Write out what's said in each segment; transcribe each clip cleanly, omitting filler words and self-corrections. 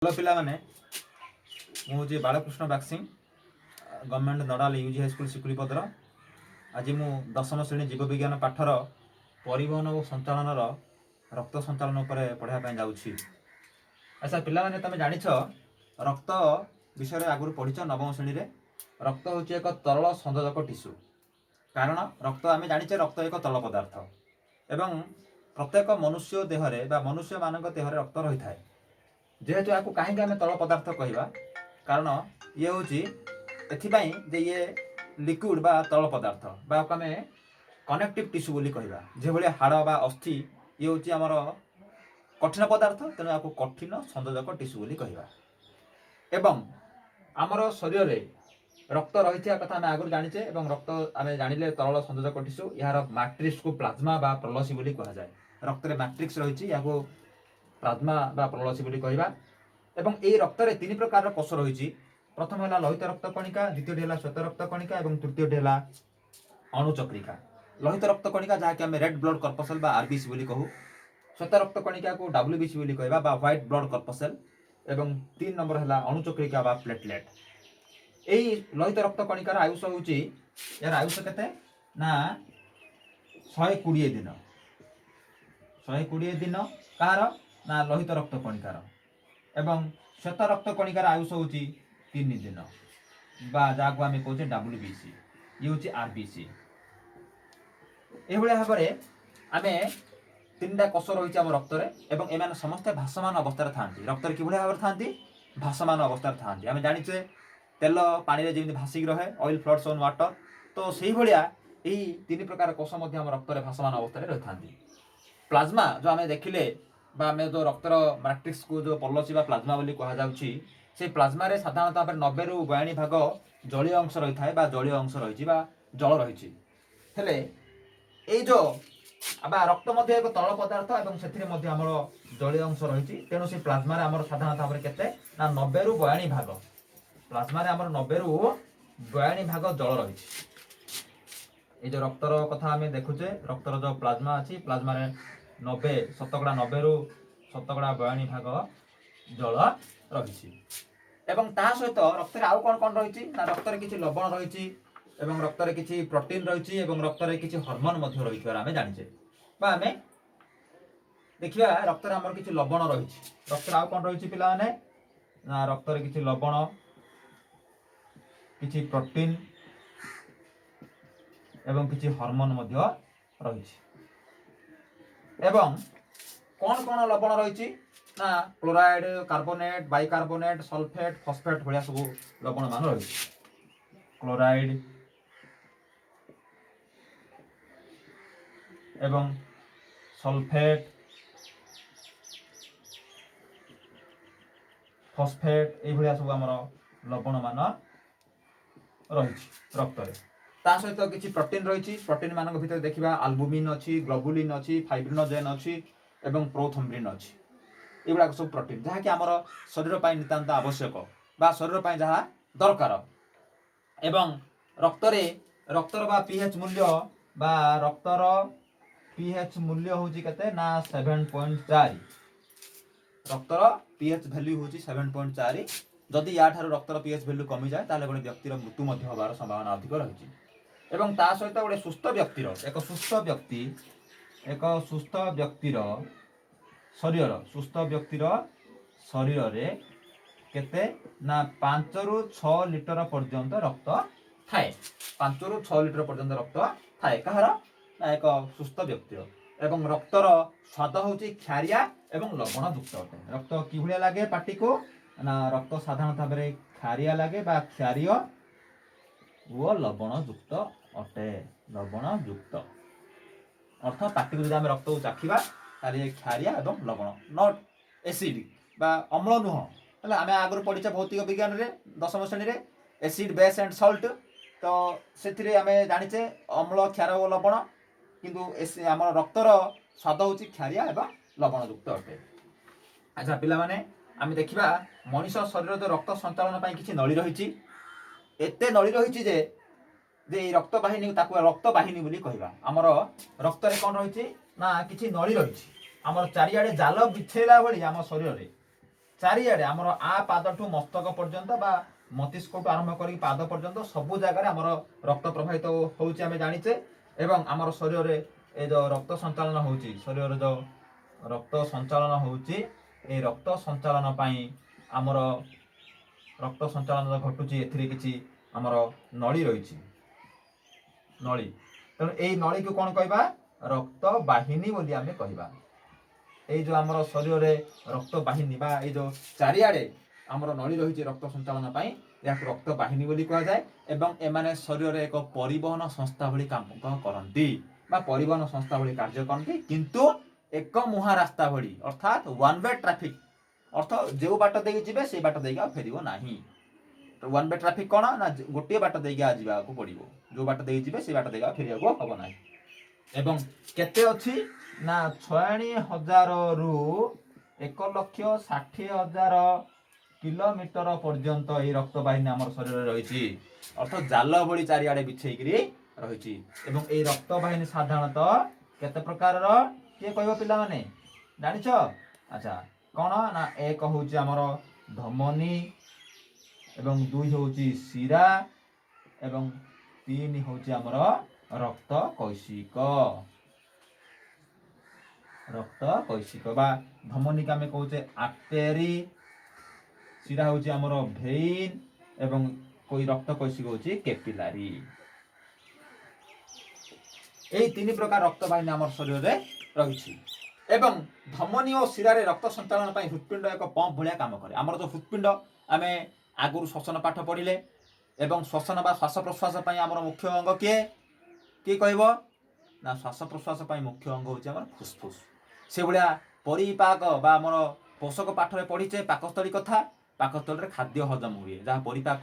Hello ପିଲାମାନେ, ମୁଁ ହେଉଛି Balakrishna ବାକ୍ସିଂ, government nodal UG high school, Sikulipadar. ଆଜି ମୁଁ ଦଶମ ଶ୍ରେଣୀ ଜୀବବିଜ୍ଞାନ ପାଠର ପରିବହନ ଓ ସଞ୍ଚାଳନର ରକ୍ତ ସଞ୍ଚାଳନ ଉପରେ ପଢ଼ାଇବା ପାଇଁ ଯାଉଛି। ଆଚ୍ଛା ପିଲାମାନେ, ତୁମେ ଜାଣିଛ, ରକ୍ତ ବିଷୟରେ ଆଗରୁ ପଢ଼ିଛ ନବମ ଶ୍ରେଣୀରେ। ରକ୍ତ ହେଉଛି ଏକ ତରଳ ସଂଯୋଜକ ଟିସୁ। କାରଣ ରକ୍ତ, ଆମେ ଜାଣିଛେ, ରକ୍ତ ଏକ ତରଳ ପଦାର୍ଥ ଏବଂ ପ୍ରତ୍ୟେକ ମନୁଷ୍ୟ ଦେହରେ ବା ମନୁଷ୍ୟମାନଙ୍କ ଦେହରେ ରକ୍ତ ରହିଥାଏ। ଯେହେତୁ ଏହାକୁ କାହିଁକି ଆମେ ତରଳ ପଦାର୍ଥ କହିବା? କାରଣ ଇଏ ହେଉଛି ଏଥିପାଇଁ ଯେ ଇଏ ଲିକ୍ୱିଡ ବା ତରଳ ପଦାର୍ଥ ବା ଏହାକୁ ଆମେ କନେକ୍ଟିଭ ଟିସ୍ୟୁ ବୋଲି କହିବା। ଯେଭଳି ହାଡ଼ ବା ଅସ୍ଥି, ଇଏ ହେଉଛି ଆମର କଠିନ ପଦାର୍ଥ, ତେଣୁ ଏହାକୁ କଠିନ ସଂଯୋଜକ ଟିସ୍ୟୁ ବୋଲି କହିବା। ଏବଂ ଆମର ଶରୀରରେ ରକ୍ତ ରହିଥିବା କଥା ଆମେ ଆଗରୁ ଜାଣିଛେ। ଏବଂ ରକ୍ତ ଆମେ ଜାଣିଲେ ତରଳ ସଂଯୋଜକ ଟିସ୍ୟୁ। ଏହାର ମାଟ୍ରିକ୍ସକୁ ପ୍ଲାଜମା ବା ପ୍ରଲସି ବୋଲି କୁହାଯାଏ। ରକ୍ତରେ ମାଟ୍ରିକ୍ସ ରହିଛି, ଏହାକୁ ପ୍ଲାଜମା ବା ପ୍ରଲସି ବୋଲି କହିବା। ଏବଂ ଏଇ ରକ୍ତରେ ତିନି ପ୍ରକାରର କୋଷ ରହିଛି। ପ୍ରଥମ ହେଲା ଲୋହିତ ରକ୍ତ କଣିକା, ଦ୍ୱିତୀୟଟି ହେଲା ଶ୍ୱେତ ରକ୍ତ କଣିକା ଏବଂ ତୃତୀୟଟି ହେଲା ଅଣୁଚକ୍ରିକା। ଲୋହିତ ରକ୍ତ କଣିକା, ଯାହାକି ଆମେ ରେଡ୍ ବ୍ଲଡ୍ କର୍ପସେଲ ବା ଆରବିସି ବୋଲି କହୁ। ଶ୍ୱେତ ରକ୍ତ କଣିକାକୁ ଡବ୍ଲ୍ୟୁବିସି ବୋଲି କହିବା ବା ହ୍ୱାଇଟ୍ ବ୍ଲଡ୍ କର୍ପସେଲ। ଏବଂ 3 ନମ୍ବର ହେଲା ଅଣୁଚକ୍ରିକା ବା ପ୍ଲେଟଲେଟ୍। ଏଇ ଲୋହିତ ରକ୍ତ କଣିକାର ଆୟୁଷ ହେଉଛି, ଏହାର ଆୟୁଷ କେତେ ନା 120 ଦିନ। 120 ଦିନ କାହାର ନା ଲୋହିତ ରକ୍ତ କଣିକାର। ଏବଂ ଶ୍ୱେତ ରକ୍ତ କଣିକାର ଆୟୁଷ ହେଉଛି 3 ଦିନ ବା ଯାହାକୁ ଆମେ କହୁଛେ ଡବ୍ଲ୍ୟୁବିସି, ଇଏ ହେଉଛି ଆରବିସି। ଏଇଭଳିଆ ଭାବରେ ଆମେ ତିନିଟା କୋଷ ରହିଛି ଆମ ରକ୍ତରେ ଏବଂ ଏମାନେ ସମସ୍ତେ ଭାସମାନ ଅବସ୍ଥାରେ ଥାନ୍ତି। ରକ୍ତରେ କିଭଳି ଭାବରେ ଥାନ୍ତି? ଭାସମାନ ଅବସ୍ଥାରେ ଥାନ୍ତି। ଆମେ ଜାଣିଛେ, ତେଲ ପାଣିରେ ଯେମିତି ଭାସିକି ରହେ, ଅଏଲ୍ ଫ୍ଲୋଟ୍ସ ଅନ୍ ୱାଟର, ତ ସେଇଭଳିଆ ଏହି ତିନି ପ୍ରକାର କୋଷ ମଧ୍ୟ ଆମ ରକ୍ତରେ ଭାସମାନ ଅବସ୍ଥାରେ ରହିଥାନ୍ତି। ପ୍ଲାଜମା ଯେଉଁ ଆମେ ଦେଖିଲେ ବା ଆମେ ଯେଉଁ ରକ୍ତର ମ୍ୟାଟ୍ରିକ୍ସକୁ ଯେଉଁ ପଲସି ବା ପ୍ଲାଜମା ବୋଲି କୁହାଯାଉଛି, ସେଇ ପ୍ଲାଜମାରେ ସାଧାରଣତଃ ଭାବରେ 90ରୁ 42 ଭାଗ ଜଳୀୟ ଅଂଶ ରହିଥାଏ ବା ଜଳୀୟ ଅଂଶ ରହିଛି ବା ଜଳ ରହିଛି। ହେଲେ ଏଇ ଯେଉଁ ବା ରକ୍ତ ମଧ୍ୟ ଏକ ତରଳ ପଦାର୍ଥ ଏବଂ ସେଥିରେ ମଧ୍ୟ ଆମର ଜଳୀୟ ଅଂଶ ରହିଛି। ତେଣୁ ସେ ପ୍ଲାଜମାରେ ଆମର ସାଧାରଣତଃ ଭାବରେ କେତେ ନା 90ରୁ 42 ଭାଗ, ପ୍ଲାଜମାରେ ଆମର 90ରୁ 42 ଭାଗ ଜଳ ରହିଛି। ଏଇ ଯେଉଁ ରକ୍ତର କଥା ଆମେ ଦେଖୁଛେ, ରକ୍ତର ଯେଉଁ ପ୍ଲାଜମା ଅଛି, ପ୍ଲାଜମାରେ 90 ଶତକଡ଼ା, 90ରୁ ଶତକଡ଼ା 42 ଭାଗ ଜଳ ରହିଛି। ଏବଂ ତାହା ସହିତ ରକ୍ତରେ ଆଉ କ'ଣ କ'ଣ ରହିଛି ନା ରକ୍ତରେ କିଛି ଲବଣ ରହିଛି ଏବଂ ରକ୍ତରେ କିଛି ପ୍ରୋଟିନ୍ ରହିଛି ଏବଂ ରକ୍ତରେ କିଛି ହରମୋନ୍ ମଧ୍ୟ ରହିଥିବାର ଆମେ ଜାଣିଛେ। ବା ଆମେ ଦେଖିବା, ରକ୍ତରେ ଆମର କିଛି ଲବଣ ରହିଛି। ରକ୍ତରେ ଆଉ କ'ଣ ରହିଛି ପିଲାମାନେ ନା ରକ୍ତରେ କିଛି ଲବଣ, କିଛି ପ୍ରୋଟିନ୍ ଏବଂ କିଛି ହରମୋନ୍ ମଧ୍ୟ ରହିଛି। ଏବଂ କ'ଣ କ'ଣ ଲବଣ ରହିଛି ନା chloride, carbonate, bicarbonate, sulphate, phosphate ଭଳିଆ ସବୁ ଲବଣ ମାନ ରହିଛି। କ୍ଲୋରାଇଡ୍ ଏବଂ ସଲଫେଟ୍, ଫସଫେଟ୍, ଏଇଭଳିଆ ସବୁ ଆମର ଲବଣ ମାନ ରହିଛି ରକ୍ତରେ। ତା ସହିତ କିଛି ପ୍ରୋଟିନ୍ ରହିଛି। ପ୍ରୋଟିନ୍ ମାନଙ୍କ ଭିତରେ ଦେଖିବା, ଆଲବୁମିନ୍ ଅଛି, ଗ୍ଲୋବୁଲିନ୍ ଅଛି, ଫାଇବ୍ରିନୋଜେନ୍ ଅଛି ଏବଂ ପ୍ରୋଥମ୍ବ୍ରିନ୍ ଅଛି। ଏଗୁଡ଼ାକ ସବୁ ପ୍ରୋଟିନ୍, ଯାହାକି ଆମର ଶରୀର ପାଇଁ ନିତାନ୍ତ ଆବଶ୍ୟକ ବା ଶରୀର ପାଇଁ ଯାହା ଦରକାର। ଏବଂ ରକ୍ତରେ ରକ୍ତର ବା ପିଏଚ୍ ମୂଲ୍ୟ ବା ରକ୍ତର ପିଏଚ୍ ମୂଲ୍ୟ ହେଉଛି କେତେ ନା 7.4। ରକ୍ତର ପିଏଚ୍ ଭ୍ୟାଲ୍ୟୁ ହେଉଛି 7.4। ଯଦି ୟାଠାରୁ ରକ୍ତର ପିଏଚ୍ ଭ୍ୟାଲ୍ୟୁ କମିଯାଏ, ତାହେଲେ ଗୋଟେ ବ୍ୟକ୍ତିର ମୃତ୍ୟୁ ମଧ୍ୟ ହେବାର ସମ୍ଭାବନା ଅଧିକ ରହିଛି। ଏବଂ ତା ସହିତ ଗୋଟେ ସୁସ୍ଥ ବ୍ୟକ୍ତିର ଏକ ସୁସ୍ଥ ବ୍ୟକ୍ତିର ଶରୀରର, ସୁସ୍ଥ ବ୍ୟକ୍ତିର ଶରୀରରେ କେତେ ନା 5ରୁ 6 ଲିଟର ପର୍ଯ୍ୟନ୍ତ ରକ୍ତ ଥାଏ। 5ରୁ 6 ଲିଟର ପର୍ଯ୍ୟନ୍ତ ରକ୍ତ ଥାଏ। କାହାର ନା ଏକ ସୁସ୍ଥ ବ୍ୟକ୍ତିର। ଏବଂ ରକ୍ତର ସ୍ୱାଦ ହେଉଛି ଖାରିଆ ଏବଂ ଲବଣ ଯୁକ୍ତ ଅଟେ। ରକ୍ତ କିଭଳିଆ ଲାଗେ ପାଟିକୁ ନା ରକ୍ତ ସାଧାରଣତଃ ଭାବରେ ଖାରିଆ ଲାଗେ ବା କ୍ଷାରୀୟ ଓ ଲବଣ ଯୁକ୍ତ ଅଟେ। ଲବଣ ଯୁକ୍ତ ଅର୍ଥ ପାଟିକୁ ଯଦି ଆମେ ରକ୍ତକୁ ଚାଖିବା, ତାହେଲେ ଇଏ ଖାରିଆ ଏବଂ ଲବଣ, not acid ବା ଅମ୍ଳ ନୁହଁ। ହେଲା, ଆମେ ଆଗରୁ ପଢିଛେ ଭୌତିକ ବିଜ୍ଞାନରେ ଦଶମ ଶ୍ରେଣୀରେ ଏସିଡ୍, ବେସ୍ ଆଣ୍ଡ ସଲ୍ଟ। ତ ସେଥିରେ ଆମେ ଜାଣିଛେ ଅମ୍ଳ, କ୍ଷାର ଓ ଲବଣ। କିନ୍ତୁ ଆମର ରକ୍ତର ସ୍ୱାଦ ହେଉଛି ଖାରିଆ ଏବଂ ଲବଣଯୁକ୍ତ ଅଟେ। ଆଚ୍ଛା ପିଲାମାନେ, ଆମେ ଦେଖିବା ମଣିଷ ଶରୀର ଯେଉଁ ରକ୍ତ ସଞ୍ଚାଳନ ପାଇଁ କିଛି ନଳୀ ରହିଛି। ଏତେ ନଳୀ ରହିଛି ଯେ ଏଇ ରକ୍ତ ବାହିନୀ, ତାକୁ ରକ୍ତ ବାହିନୀ ବୋଲି କହିବା। ଆମର ରକ୍ତରେ କ'ଣ ରହିଛି ନା କିଛି ନଳୀ ରହିଛି। ଆମର ଚାରିଆଡ଼େ ଜାଲ ବିଛେଇଲା ଭଳି ଆମ ଶରୀରରେ ଚାରିଆଡ଼େ ଆମର ପାଦଠୁ ମସ୍ତକ ପର୍ଯ୍ୟନ୍ତ ବା ମସ୍ତିଷ୍କଠୁ ଆରମ୍ଭ କରିକି ପାଦ ପର୍ଯ୍ୟନ୍ତ ସବୁ ଜାଗାରେ ଆମର ରକ୍ତ ପ୍ରବାହିତ ହେଉଛି, ଆମେ ଜାଣିଛେ। ଏବଂ ଆମର ଶରୀରରେ ଏ ଯେଉଁ ରକ୍ତ ସଞ୍ଚାଳନ ହେଉଛି, ଶରୀରରେ ଯେଉଁ ରକ୍ତ ସଞ୍ଚାଳନ ହେଉଛି, ଏ ରକ୍ତ ସଞ୍ଚାଳନ ପାଇଁ ଆମର ରକ୍ତ ସଞ୍ଚାଳନ ଘଟୁଛି, ଏଥିରେ କିଛି ଆମର ନଳୀ ରହିଛି, ନଳୀ। ତେଣୁ ଏଇ ନଳୀକୁ କ'ଣ କହିବା? ରକ୍ତ ବାହିନୀ ବୋଲି ଆମେ କହିବା। ଏଇ ଯେଉଁ ଆମର ଶରୀରରେ ରକ୍ତ ବାହିନୀ ବା ଏଇ ଯେଉଁ ଚାରିଆଡ଼େ ଆମର ନଳୀ ରହିଛି ରକ୍ତ ସଞ୍ଚାଳନ ପାଇଁ, ଏହାକୁ ରକ୍ତ ବାହିନୀ ବୋଲି କୁହାଯାଏ। ଏବଂ ଏମାନେ ଶରୀରରେ ଏକ ପରିବହନ ସଂସ୍ଥା ଭଳି କାମ କରନ୍ତି ବା ପରିବହନ ସଂସ୍ଥା ଭଳି କାର୍ଯ୍ୟ କରନ୍ତି, କିନ୍ତୁ ଏକ ମୁହାଁ ରାସ୍ତା ଭଳି, ଅର୍ଥାତ୍ ୱାନ୍ we traffic. ଅର୍ଥ ଯେଉଁ ବାଟ ଦେଇକି ଯିବେ, ସେଇ ବାଟ ଦେଇକି ଆଉ ଫେରିବ ନାହିଁ। ୱାନ୍ we traffic କ'ଣ ନା ଗୋଟିଏ ବାଟ ଦେଇକି ଆଉ ଯିବାକୁ ପଡ଼ିବ। ଯେଉଁ ବାଟ ଦେଇକି ଯିବେ, ସେଇ ବାଟ ଦେଇକି ଆଉ ଫେରିବାକୁ ହବ ନାହିଁ। ଏବଂ କେତେ ଅଛି ନା 46,000ରୁ 1,60,000 କିଲୋମିଟର ପର୍ଯ୍ୟନ୍ତ ଏଇ ରକ୍ତବାହିନୀ ଆମର ଶରୀରରେ ରହିଛି। ଅର୍ଥ ଜାଲ ଭଳି ଚାରିଆଡ଼େ ବିଛେଇକିରି ରହିଛି। ଏବଂ ଏଇ ରକ୍ତବାହିନୀ ସାଧାରଣତଃ କେତେ ପ୍ରକାରର, କିଏ କହିବ ପିଲାମାନେ, ଜାଣିଛ? ଆଚ୍ଛା, କ'ଣ ନା ଏକ ହେଉଛି ଆମର ଧମନୀ, ଏବଂ ଦୁଇ ହେଉଛି ଶିରା, ଏବଂ ତିନି ହେଉଛି ଆମର ରକ୍ତ କୈଶିକ। ରକ୍ତ କୈଶିକ ବା ଧମନୀକୁ ଆମେ କହୁଛେ ଆର୍ଟେରୀ, ଶିରା ହେଉଛି ଆମର ଭେଇନ୍, ଏବଂ ରକ୍ତ କୈଶିକ ହେଉଛି କେପିଲାରି। ଏଇ ତିନି ପ୍ରକାର ରକ୍ତବାହିନୀ ଆମର ଶରୀରରେ ରହିଛି। ଏବଂ ଧମନୀ ଓ ଶିରାରେ ରକ୍ତ ସଞ୍ଚାଳନ ପାଇଁ ହୃତ୍ପିଣ୍ଡ ଏକ ପମ୍ପ ଭଳିଆ କାମ କରେ। ଆମର ଯେଉଁ ହୃତ୍ପିଣ୍ଡ, ଆମେ ଆଗରୁ ଶ୍ୱସନ ପାଠ ପଢ଼ିଲେ, ଏବଂ ଶ୍ୱସନ ବା ଶ୍ୱାସ ପ୍ରଶ୍ୱାସ ପାଇଁ ଆମର ମୁଖ୍ୟ ଅଙ୍ଗ କିଏ? କିଏ କହିବ? ନା ଶ୍ୱାସ ପ୍ରଶ୍ୱାସ ପାଇଁ ମୁଖ୍ୟ ଅଙ୍ଗ ହେଉଛି ଆମର ଫୁସଫୁସ। ସେଭଳିଆ ପରିପାକ ବା ଆମର ପୋଷକ ପାଠରେ ପଢ଼ିଛେ ପାକସ୍ଥଳୀ କଥା। ପାକସ୍ଥଳୀରେ ଖାଦ୍ୟ ହଜମ ହୁଏ, ଯାହା ପରିପାକ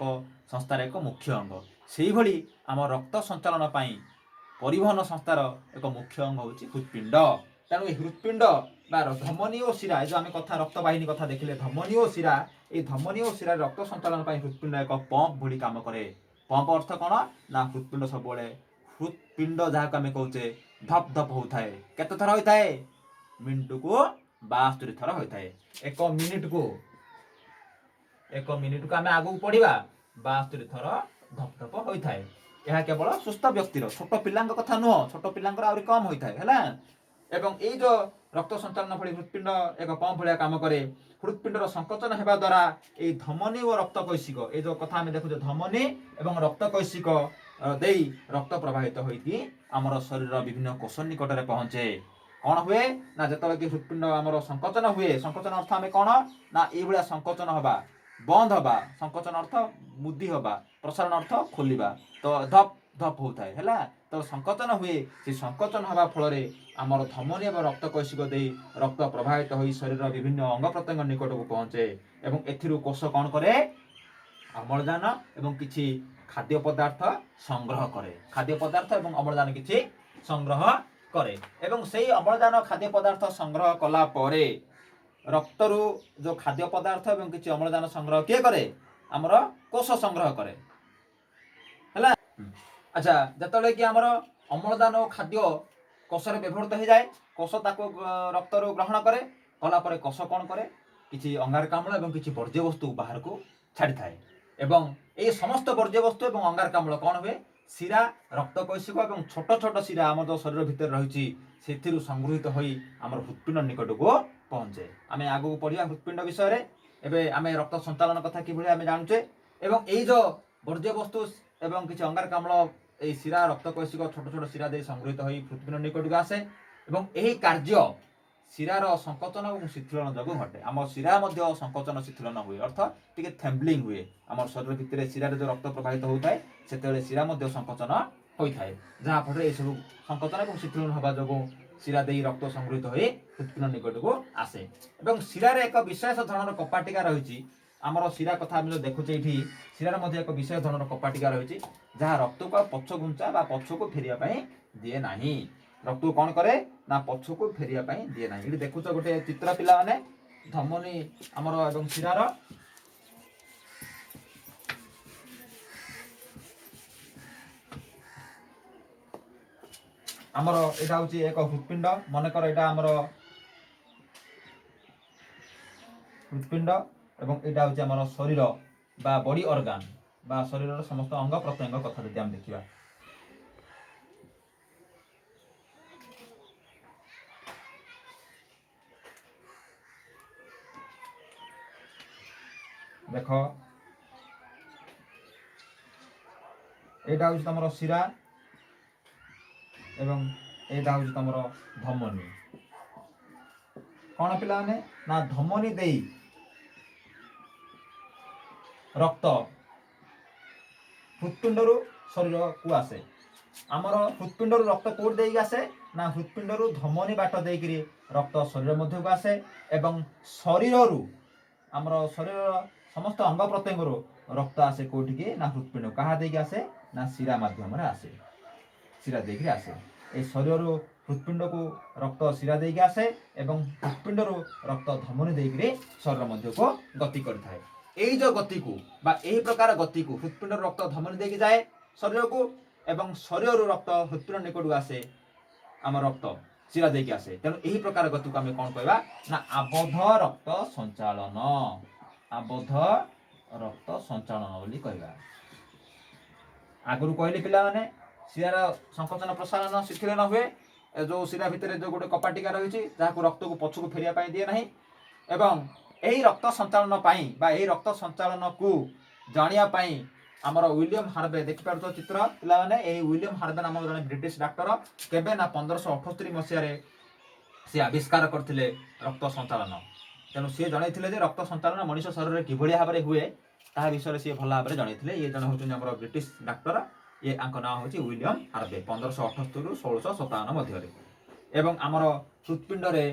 ସଂସ୍ଥାର ଏକ ମୁଖ୍ୟ ଅଙ୍ଗ। ସେଇଭଳି ଆମ ରକ୍ତ ସଞ୍ଚାଳନ ପାଇଁ ପରିବହନ ସଂସ୍ଥାର ଏକ ମୁଖ୍ୟ ଅଙ୍ଗ ହେଉଛି ହୃତ୍ପିଣ୍ଡ। ତେଣୁ ଏ ହୃତ୍ପିଣ୍ଡ ବା ଧମନୀ ଓ ଶିରା, ଏ ଯେଉଁ ଆମେ କଥା ରକ୍ତବାହିନୀ କଥା ଦେଖିଲେ, ଧମନୀ ଓ ଶିରା, ଏଇ ଧମନୀ ଓ ଶିରାରେ ରକ୍ତ ସଞ୍ଚାଳନ ପାଇଁ ହୃତ୍ପିଣ୍ଡ ଏକ ପମ୍ପ ଭଳି କାମ କରେ। ପମ୍ପ ଅର୍ଥ କ'ଣ ନା ହୃତ୍ପିଣ୍ଡ ସବୁବେଳେ, ହୃତ୍ପିଣ୍ଡ ଯାହାକୁ ଆମେ କହୁଛେ, ଧପ୍ ଧପ୍ ହଉଥାଏ। କେତେ ଥର ହୋଇଥାଏ? ମିନିଟକୁ 72 ଥର ହୋଇଥାଏ। ଏକ ମିନିଟକୁ ଆମେ ଆଗକୁ ପଢିବା, 72 ଥର ଧପ୍ ଧପ ହୋଇଥାଏ। ଏହା କେବଳ ସୁସ୍ଥ ବ୍ୟକ୍ତିର, ଛୋଟ ପିଲାଙ୍କ କଥା ନୁହଁ। ଛୋଟ ପିଲାଙ୍କର ଆହୁରି କମ୍ ହୋଇଥାଏ, ହେଲା। ଏବଂ ଏଇ ଯୋଉ ରକ୍ତ ସଞ୍ଚାଳନ ଭଳି ହୃତ୍ପିଣ୍ଡ ଏକ ପମ୍ପ ଭଳିଆ କାମ କରେ। ହୃତ୍ପିଣ୍ଡର ସଂକୋଚନ ହେବା ଦ୍ୱାରା ଏଇ ଧମନୀ ଓ ରକ୍ତ କୈଶିକ, ଏଇ ଯୋଉ କଥା ଆମେ ଦେଖୁଛେ, ଧମନୀ ଏବଂ ରକ୍ତ କୈଶିକ ଦେଇ ରକ୍ତ ପ୍ରବାହିତ ହୋଇକି ଆମର ଶରୀରର ବିଭିନ୍ନ କୋଷ ନିକଟରେ ପହଞ୍ଚେ। କ'ଣ ହୁଏ ନା ଯେତେବେଳେ କି ହୃତ୍ପିଣ୍ଡ ଆମର ସଂକୋଚନ ହୁଏ, ସଂକୋଚନ ଅର୍ଥ ଆମେ କ'ଣ ନା ଏଇଭଳିଆ ସଂକୋଚନ ହବା, ବନ୍ଦ ହବା। ସଂକୋଚନ ଅର୍ଥ ମୁଦି ହବା, ପ୍ରସାରଣ ଅର୍ଥ ଖୋଲିବା। ତ ଧପ୍ ଧପ୍ ହଉଥାଏ, ହେଲା। ତ ସଂକୋଚନ ହୁଏ। ସେ ସଂକୋଚନ ହେବା ଫଳରେ ଆମର ଧମନୀ ଏବଂ ରକ୍ତ କୈଶିକ ଦେଇ ରକ୍ତ ପ୍ରବାହିତ ହୋଇ ଶରୀରର ବିଭିନ୍ନ ଅଙ୍ଗ ପ୍ରତ୍ୟଙ୍ଗ ନିକଟକୁ ପହଞ୍ଚେ। ଏବଂ ଏଥିରୁ କୋଷ କ'ଣ କରେ? ଅମ୍ଳଜାନ ଏବଂ କିଛି ଖାଦ୍ୟ ପଦାର୍ଥ ସଂଗ୍ରହ କରେ। ଖାଦ୍ୟ ପଦାର୍ଥ ଏବଂ ଅମ୍ଳଜାନ କିଛି ସଂଗ୍ରହ କରେ। ଏବଂ ସେଇ ଅମ୍ଳଜାନ, ଖାଦ୍ୟ ପଦାର୍ଥ ସଂଗ୍ରହ କଲା ପରେ, ରକ୍ତରୁ ଯୋଉ ଖାଦ୍ୟ ପଦାର୍ଥ ଏବଂ କିଛି ଅମ୍ଳଜାନ ସଂଗ୍ରହ କିଏ କରେ? ଆମର କୋଷ ସଂଗ୍ରହ କରେ, ହେଲା। ଆଚ୍ଛା, ଯେତେବେଳେ କି ଆମର ଅମ୍ଳଜାନ ଓ ଖାଦ୍ୟ କୋଷରେ ବ୍ୟବହୃତ ହେଇଯାଏ, କୋଷ ତାକୁ ରକ୍ତରୁ ଗ୍ରହଣ କରେ। କଲା ପରେ କୋଷ କ'ଣ କରେ? କିଛି ଅଙ୍ଗାରକାମ୍ଳ ଏବଂ କିଛି ବର୍ଜ୍ୟବସ୍ତୁ ବାହାରକୁ ଛାଡ଼ିଥାଏ। ଏବଂ ଏଇ ସମସ୍ତ ବର୍ଜ୍ୟବସ୍ତୁ ଏବଂ ଅଙ୍ଗାରକାମ୍ଳ କ'ଣ ହୁଏ? ଶିରା, ରକ୍ତ କୈଶିକ ଏବଂ ଛୋଟ ଛୋଟ ଶିରା ଆମର ଯେଉଁ ଶରୀର ଭିତରେ ରହିଛି, ସେଥିରୁ ସଂଗୃହୀତ ହୋଇ ଆମର ହୃତ୍ପିଣ୍ଡ ନିକଟକୁ ପହଞ୍ଚେ। ଆମେ ଆଗକୁ ପଢ଼ିବା ହୃତ୍ପିଣ୍ଡ ବିଷୟରେ। ଏବେ ଆମେ ରକ୍ତ ସଞ୍ଚାଳନ କଥା କିଭଳି ଆମେ ଜାଣୁଛେ। ଏବଂ ଏଇ ଯେଉଁ ବର୍ଜ୍ୟବସ୍ତୁ ଏବଂ କିଛି ଅଙ୍ଗାରକାମ୍ଳ ଏଇ ଶିରା, ରକ୍ତ କୈଶିକ, ଛୋଟ ଛୋଟ ଶିରା ଦେଇ ସଂଗୃହୀତ ହୋଇ ହୃତ୍ପିଣ୍ଡ ନିକଟକୁ ଆସେ। ଏବଂ ଏହି କାର୍ଯ୍ୟ ଶିରାର ସଂକୋଚନ ଏବଂ ଶିଥିଳନ ଯୋଗୁଁ ଘଟେ। ଆମ ଶିରା ମଧ୍ୟ ସଂକୋଚନ ଶିଥିଳନ ହୁଏ, ଅର୍ଥ ଟିକେ ଥେମ୍ବଲିଂ ହୁଏ। ଆମର ଶରୀର ଭିତରେ ଶିରାରେ ଯେଉଁ ରକ୍ତ ପ୍ରବାହିତ ହେଉଥାଏ, ସେତେବେଳେ ଶିରା ମଧ୍ୟ ସଂକୋଚନ ହୋଇଥାଏ, ଯାହାଫଳରେ ଏସବୁ ସଂକୋଚନ ଏବଂ ଶିଥିଳନ ହେବା ଯୋଗୁଁ ଶିରା ଦେଇ ରକ୍ତ ସଂଗୃହୀତ ହୋଇ ହୃତ୍ପିଣ୍ଡ ନିକଟକୁ ଆସେ। ଏବଂ ଶିରାରେ ଏକ ବିଶେଷ ଧରଣର କପାଟିକା ରହିଛି। ଆମର ଶିରା କଥା ଆମେ ଯେଉଁ ଦେଖୁଛେ ଏଇଠି, ଶିରାରେ ମଧ୍ୟ ଏକ ବିଶେଷ ଧରଣର କପାଟିକା ରହିଛି, ଯାହା ରକ୍ତକୁ ଆଉ ପଛ ଘୁଞ୍ଚା ବା ପଛକୁ ଫେରିବା ପାଇଁ ଦିଏ ନାହିଁ। ରକ୍ତକୁ କ'ଣ କରେ ନା ପଛକୁ ଫେରିବା ପାଇଁ ଦିଏ ନାହିଁ। ଏଠି ଦେଖୁଛ ଗୋଟେ ଚିତ୍ର ପିଲାମାନେ, ଧମନୀ ଆମର ଏବଂ ଶିରାର। ଆମର ଏଇଟା ହଉଛି ଏକ ହୃତ୍ପିଣ୍ଡ। ମନେକର ଏଇଟା ଆମର ହୃତ୍ପିଣ୍ଡ ଏବଂ ଏଇଟା ହେଉଛି ଆମର ଶରୀର ବା ବଡି ଅର୍ଗାନ ବା ଶରୀରର ସମସ୍ତ ଅଙ୍ଗ ପ୍ରତ୍ୟଙ୍ଗ କଥା ଯଦି ଆମେ ଦେଖିବା। ଦେଖ, ଏଇଟା ହେଉଛି ତମର ଶିରା ଏବଂ ଏଇଟା ହେଉଛି ତମର ଧମନୀ। କ'ଣ ପିଲାମାନେ ନା ଧମନୀ ଦେଇ ରକ୍ତ ହୃତ୍ପିଣ୍ଡରୁ ଶରୀରକୁ ଆସେ। ଆମର ହୃତ୍ପିଣ୍ଡରୁ ରକ୍ତ କୋଉଠି ଦେଇକି ଆସେ ନା ହୃତ୍ପିଣ୍ଡରୁ ଧମନୀ ବାଟ ଦେଇକିରି ରକ୍ତ ଶରୀର ମଧ୍ୟକୁ ଆସେ ଏବଂ ଶରୀରରୁ ଆମର ଶରୀରର ସମସ୍ତ ଅଙ୍ଗ ପ୍ରତ୍ୟଙ୍ଗରୁ ରକ୍ତ ଆସେ କୋଉଠିକି ନା ହୃତ୍ପିଣ୍ଡ। କାହା ଦେଇକି ଆସେ ନା ଶିରା ମାଧ୍ୟମରେ ଆସେ, ଶିରା ଦେଇକିରି ଆସେ। এই ଶରୀରରୁ ହୃତ୍ପିଣ୍ଡକୁ ରକ୍ତ ଶିରା ଦେଇକି ଆସେ ଏବଂ ହୃତ୍ପିଣ୍ଡରୁ ରକ୍ତ ଧମନୀ ଦେଇକିରି ଶରୀର ମଧ୍ୟକୁ ଗତି କରିଥାଏ। ଏଇ ଯେଉଁ ଗତିକୁ ବା ଏହି ପ୍ରକାର ଗତିକୁ ହୃତ୍ପିଣ୍ଡରୁ ରକ୍ତ ଧମନୀ ଦେଇକି ଯାଏ ଶରୀରକୁ ଏବଂ ଶରୀରରୁ ରକ୍ତ ହୃତ୍ପିଣ୍ଡ ନିକଟକୁ ଆସେ, ଆମ ରକ୍ତ ଶିରା ଦେଇକି ଆସେ। ତେଣୁ ଏହି ପ୍ରକାର ଗତିକୁ ଆମେ କ'ଣ କହିବା ନା ଆବଦ୍ଧ ରକ୍ତ ସଞ୍ଚାଳନ, ଆବଦ୍ଧ ରକ୍ତ ସଞ୍ଚାଳନ ବୋଲି କହିବା। ଆଗରୁ କହିଲି ପିଲାମାନେ, ଶିରାର ସଂକୋଚନ ପ୍ରସାରଣ ଶିଥିଳନ ହୁଏ। ଯେଉଁ ଶିରା ଭିତରେ ଯେଉଁ ଗୋଟେ କପାଟିକା ରହିଛି ଯାହାକୁ ରକ୍ତକୁ ପଛକୁ ଫେରିବା ପାଇଁ ଦିଏ ନାହିଁ ଏବଂ ଏହି ରକ୍ତ ସଞ୍ଚାଳନ ପାଇଁ ବା ଏହି ରକ୍ତ ସଞ୍ଚାଳନକୁ ଜାଣିବା ପାଇଁ ଆମର ୱିଲିୟମ ହାର୍ଭେ, ଦେଖିପାରୁଥିବ ଚିତ୍ର ପିଲାମାନେ, ଏହି ୱିଲିୟମ ହାର୍ଭେ ନାମକ ଜଣେ ବ୍ରିଟିଶ ଡାକ୍ତର କେବେ ନା 1578 ମସିହାରେ ସେ ଆବିଷ୍କାର କରିଥିଲେ ରକ୍ତ ସଞ୍ଚାଳନ। ତେଣୁ ସିଏ ଜଣାଇଥିଲେ ଯେ ରକ୍ତ ସଞ୍ଚାଳନ ମଣିଷ ଶରୀରରେ କିଭଳି ଭାବରେ ହୁଏ ତାହା ବିଷୟରେ ସିଏ ଭଲ ଭାବରେ ଜଣାଇଥିଲେ। ଇଏ ଜଣେ ହେଉଛନ୍ତି ଆମର ବ୍ରିଟିଶ ଡାକ୍ତର, ଇଏ ଆଙ୍କ ନାଁ ହେଉଛି ୱିଲିୟମ ହାର୍ଭେ, 1578ରୁ 1657 ମଧ୍ୟରେ। ଏବଂ ଆମର ହୃତ୍ପିଣ୍ଡରେ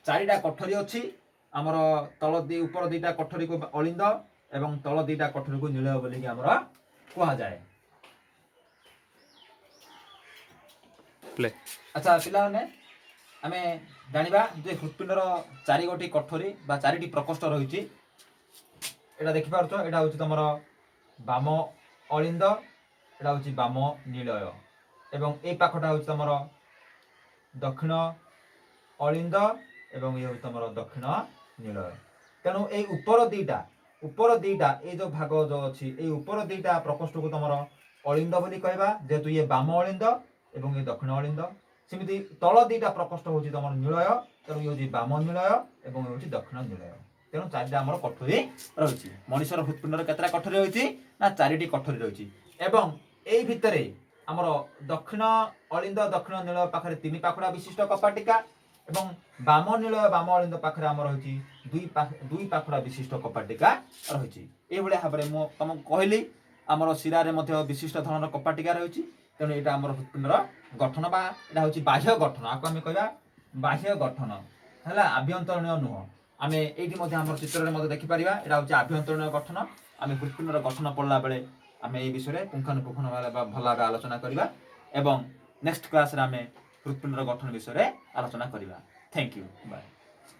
ଚାରିଟା କୋଠରୀ ଅଛି। ଆମର ତଳ ଦି ଉପର ଦିଟା କୋଠରୀକୁ ଅଳିନ୍ଦ ଏବଂ ତଳ ଦିଟା କୋଠରୀକୁ ନୀଳୟ ବୋଲିକି ଆମର କୁହାଯାଏ। ପ୍ଲେ। ଆଚ୍ଛା ପିଲାମାନେ, ଆମେ ଜାଣିବା ଯେ ହୃତ୍ପିଣ୍ଡର ଚାରିଗୋଟି କୋଠରୀ ବା ଚାରିଟି ପ୍ରକୋଷ୍ଠ ରହିଛି। ଏଇଟା ଦେଖିପାରୁଛ, ଏଇଟା ହେଉଛି ତମର ବାମ ଅଳିନ୍ଦ, ଏଇଟା ହେଉଛି ବାମ ନିଳୟ ଏବଂ ଏଇ ପାଖଟା ହେଉଛି ତମର ଦକ୍ଷିଣ ଅଳିନ୍ଦ ଏବଂ ଇଏ ହେଉଛି ତମର ଦକ୍ଷିଣ ନିଳୟ। ତେଣୁ ଏଇ ଉପର ଦିଟା ଏଇ ଯୋଉ ଭାଗ ଯୋଉ ଅଛି, ଏଇ ଉପର ଦିଟା ପ୍ରକୋଷ୍ଠକୁ ତମର ଅଳିନ୍ଦ ବୋଲି କହିବା, ଯେହେତୁ ଇଏ ବାମ ଅଳିନ୍ଦ ଏବଂ ଇଏ ଦକ୍ଷିଣ ଅଳିନ୍ଦ। ସେମିତି ତଳ ଦିଟା ପ୍ରକୋଷ୍ଠ ହେଉଛି ତମର ନିଳୟ, ତେଣୁ ଇଏ ହେଉଛି ବାମ ନିଳୟ ଏବଂ ଇଏ ହେଉଛି ଦକ୍ଷିଣ ନିଳୟ। ତେଣୁ ଚାରିଟା ଆମର କୋଠରୀ ରହିଛି। ମଣିଷର ହୃତ୍ପିଣ୍ଡର କେତେଟା କୋଠରୀ ରହିଛି ନା ଚାରିଟି କୋଠରୀ ରହିଛି ଏବଂ ଏଇ ଭିତରେ ଆମର ଦକ୍ଷିଣ ଅଳିନ୍ଦ ଦକ୍ଷିଣ ନୀଳ ପାଖରେ ତିନି ପାଖୁଡ଼ା ବିଶିଷ୍ଟ କପାଟିକା ଏବଂ ବାମ ନୀଳ ବାମ ଅଳିନ୍ଦ ପାଖରେ ଆମର ରହିଛି ଦୁଇ ପାଖୁଡ଼ା ବିଶିଷ୍ଟ କପାଟିକା ରହିଛି। ଏଇଭଳିଆ ଭାବରେ ମୁଁ ତମକୁ କହିଲି, ଆମର ଶିରାରେ ମଧ୍ୟ ବିଶିଷ୍ଟ ଧରଣର କପାଟିକା ରହିଛି। ତେଣୁ ଏଇଟା ଆମର ହୃତ୍ପିଣ୍ଡର ଗଠନ ବା ଏଇଟା ହେଉଛି ବାହ୍ୟ ଗଠନ। ଆକୁ ଆମେ କହିବା ବାହ୍ୟ ଗଠନ, ହେଲା, ଆଭ୍ୟନ୍ତରୀଣ ନୁହଁ। ଆମେ ଏଇଠି ମଧ୍ୟ ଆମର ଚିତ୍ରରେ ମଧ୍ୟ ଦେଖିପାରିବା, ଏଇଟା ହେଉଛି ଆଭ୍ୟନ୍ତରୀଣ ଗଠନ। ଆମେ ହୃତ୍ପିଣ୍ଡର ଗଠନ ପଢ଼ିଲା ବେଳେ ଆମେ ଏଇ ବିଷୟରେ ପୁଙ୍ଖାନୁପୁଙ୍ଖ ଭାବେ ବା ଭଲ ଭାବେ ଆଲୋଚନା କରିବା ଏବଂ ନେକ୍ସଟ କ୍ଲାସରେ ଆମେ ହୃତ୍ପିଣ୍ଡର ଗଠନ ବିଷୟରେ ଆଲୋଚନା କରିବା। Thank you, bye.